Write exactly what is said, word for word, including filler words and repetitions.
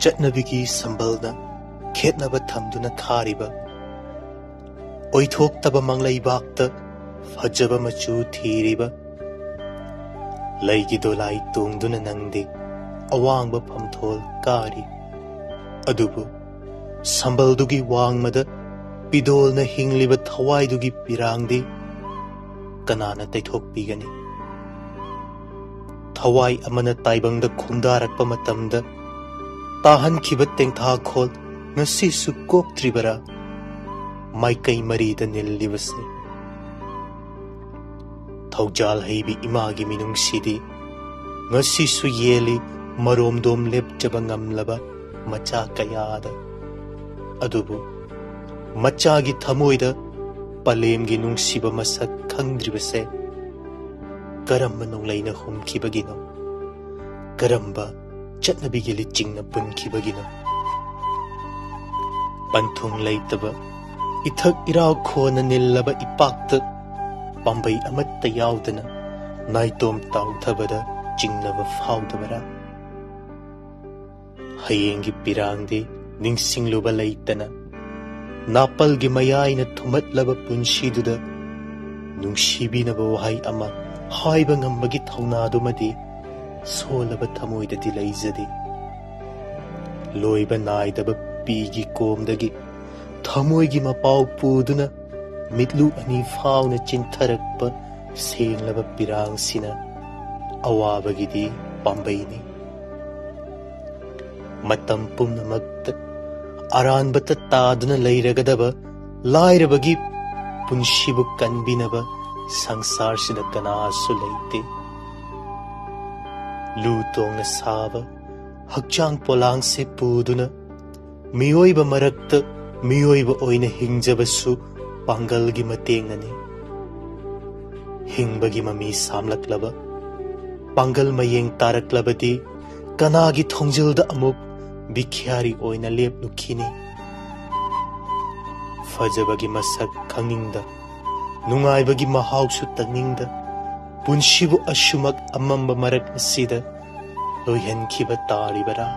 ꯆꯠꯅꯕꯤꯒꯤ ꯁꯝꯕꯜꯅ ꯈꯦꯠꯅꯕ ꯊꯝꯗꯨꯅ ꯊꯥꯔꯤꯕ, ꯑꯣꯏꯊꯣꯛꯇꯕ ꯃꯪꯂꯩꯕꯥꯛꯇ ꯐꯖꯕ ꯃꯆꯨ ꯊꯤꯔꯤꯕ, ꯂꯩꯒꯤ ꯗꯣꯂꯥꯏ ꯇꯣꯡꯗꯨꯅ ꯅꯪꯗꯤ ꯑꯋꯥꯡꯕ ꯐꯝꯊꯣꯜ ꯀꯥꯔꯤ꯫ ꯑꯗꯨꯕꯨ ꯁꯝꯕꯜꯗꯨꯒꯤ ꯋꯥꯡꯃꯗ ꯄꯤꯗꯣꯜꯅ ꯍꯤꯡꯂꯤꯕ ꯊꯋꯥꯏꯗꯨꯒꯤ ꯄꯤꯔꯥꯡꯗꯤ ꯀꯅꯥꯅ ꯇꯩꯊꯣꯛꯄꯤꯒꯅꯤ? ꯊꯋꯥꯏ ꯑꯃꯅ ꯇꯥꯏꯕꯪꯗ ꯈꯣꯡꯗꯥꯔꯛꯄ ꯃꯇꯝꯗ ꯇꯥꯍꯟꯈꯤꯕ ꯇꯦꯡꯊꯥꯈꯣꯜ ꯉꯁꯤꯁꯨ ꯀꯣꯛꯇ꯭ꯔꯤꯕꯔꯥ? ꯃꯥꯏꯀꯩ ꯃꯔꯤꯗ ꯅꯤꯜꯂꯤꯕꯁꯦ꯫ ꯊꯧꯖꯥꯜ ꯍꯩꯕꯤ ꯏꯃꯥꯒꯤ ꯃꯤꯅꯨꯡꯁꯤꯗꯤ ꯉꯁꯤꯁꯨ ꯌꯦꯜꯂꯤ ꯃꯔꯣꯝꯗꯣꯝ ꯂꯦꯞꯆꯕ ꯉꯝꯂꯕ ꯃꯆꯥ ꯀꯌꯥꯗ꯫ ꯑꯗꯨꯕꯨ ꯃꯆꯥꯒꯤ ꯊꯃꯣꯏꯗ ꯄꯂꯦꯝꯒꯤ ꯅꯨꯡꯁꯤꯕ ꯃꯁꯛ ꯈꯪꯗ꯭ꯔꯤꯕꯁꯦ ꯀꯔꯝꯕ ꯅꯣꯡꯂꯩꯅ ꯍꯨꯝꯈꯤꯕꯒꯤꯅꯣ? ꯀꯔꯝꯕ ꯆꯠꯅꯕꯤꯒꯤ ꯂꯤꯆꯤꯡꯅ ꯄꯨꯟꯈꯤꯕꯒꯤꯅꯣ? ꯄꯟꯊꯨꯡ ꯂꯩꯇꯕ ꯏꯊꯛ ꯏꯔꯥꯎ ꯈꯣꯟꯅ ꯅꯤꯜꯂꯕ ꯏꯄꯥꯛꯇ ꯄꯥꯝꯕꯩ ꯑꯃꯠꯇ ꯌꯥꯎꯗꯅ ꯅꯥꯏꯇꯣꯝ ꯇꯥꯎꯊꯕꯗ ꯆꯤꯡꯅꯕ ꯐꯥꯎꯗꯕꯔꯥ? ꯍꯌꯦꯡꯒꯤ ꯄꯤꯔꯥꯡꯗꯤ ꯅꯤꯡꯁꯤꯡꯂꯨꯕ ꯂꯩꯇꯅ ꯅꯥꯄꯜꯒꯤ ꯃꯌꯥꯏꯅ ꯊꯨꯝꯍꯠꯂꯕ ꯄꯨꯟꯁꯤꯗꯨꯗ ꯅꯨꯡꯁꯤꯕꯤꯅꯕ ꯋꯥꯍꯩ ꯑꯃ ꯍꯥꯏꯕ ꯉꯝꯕꯒꯤ ꯊꯧꯅꯥꯗꯨꯃꯗꯤ ꯁꯣꯜꯂꯕ ꯊꯃꯣꯏꯗꯗꯤ ꯂꯩꯖꯗꯦ꯫ ꯂꯣꯏꯕ ꯅꯥꯏꯗꯕ ꯄꯤꯒꯤ ꯀꯣꯝꯗꯒꯤ ꯊꯃꯣꯏꯒꯤ ꯃꯄꯥꯎ ꯄꯨꯗꯨꯅ ꯃꯤꯠꯂꯨ ꯑꯅꯤ ꯐꯥꯎꯅ ꯆꯤꯟꯊꯔꯛꯄ ꯁꯦꯡꯂꯕ ꯄꯤꯔꯥꯡꯁꯤꯅ ꯑꯋꯥꯕꯒꯤꯗꯤ ꯄꯥꯝꯕꯩꯅꯤ꯫ ꯃꯇꯝ ꯄꯨꯝꯅꯃꯛꯇ ꯑꯔꯥꯟꯕꯇ ꯇꯥꯗꯨꯅ ꯂꯩꯔꯒꯗꯕ ꯂꯥꯏꯔꯕꯒꯤ ꯄꯨꯟꯁꯤꯕꯨ ꯀꯟꯕꯤꯅꯕ ꯁꯪꯁꯥꯔꯁꯤꯗ ꯀꯅꯥꯁꯨ ꯂꯩꯇꯦ꯫ ꯂꯨ ꯇꯣꯡꯅ ꯁꯥꯕ ꯍꯛꯆꯥꯡ ꯄꯣꯂꯥꯡꯁꯦ ꯄꯨꯗꯨꯅ ꯃꯤꯑꯣꯏꯕ ꯃꯔꯛꯇ ꯃꯤꯑꯣꯏꯕ ꯑꯣꯏꯅ ꯍꯤꯡꯖꯕꯁꯨ ꯄꯥꯡꯒꯜꯒꯤ ꯃꯇꯦꯡꯅꯅꯤ꯫ ꯍꯤꯡꯕꯒꯤ ꯃꯃꯤ ꯁꯥꯝꯂꯛꯂꯕ ꯄꯥꯡꯒꯜ ꯃꯌꯦꯡ ꯇꯥꯔꯛꯂꯕꯗꯤ ꯀꯅꯥꯒꯤ ꯊꯣꯡꯖꯤꯜꯗ ꯑꯃꯨꯛ ꯚꯤꯈ꯭ꯌꯥꯔꯤ ꯑꯣꯏꯅ ꯂꯦꯞꯂꯨꯈꯤꯅꯤ? ꯐꯖꯕꯒꯤ ꯃꯁꯛ ꯈꯪꯅꯤꯡꯗ, ꯅꯨꯡꯉꯥꯏꯕꯒꯤ ꯃꯍꯥꯎꯁꯨ ꯇꯪꯅꯤꯡꯗ, ꯄꯨꯟꯁꯤꯕꯨ ꯑꯁꯨꯃꯛ ꯑꯃꯝꯕ ꯃꯔꯛ ꯑꯁꯤꯗ ꯂꯣꯏꯍꯟꯈꯤꯕ ꯇꯥꯔꯤꯕꯔꯥ?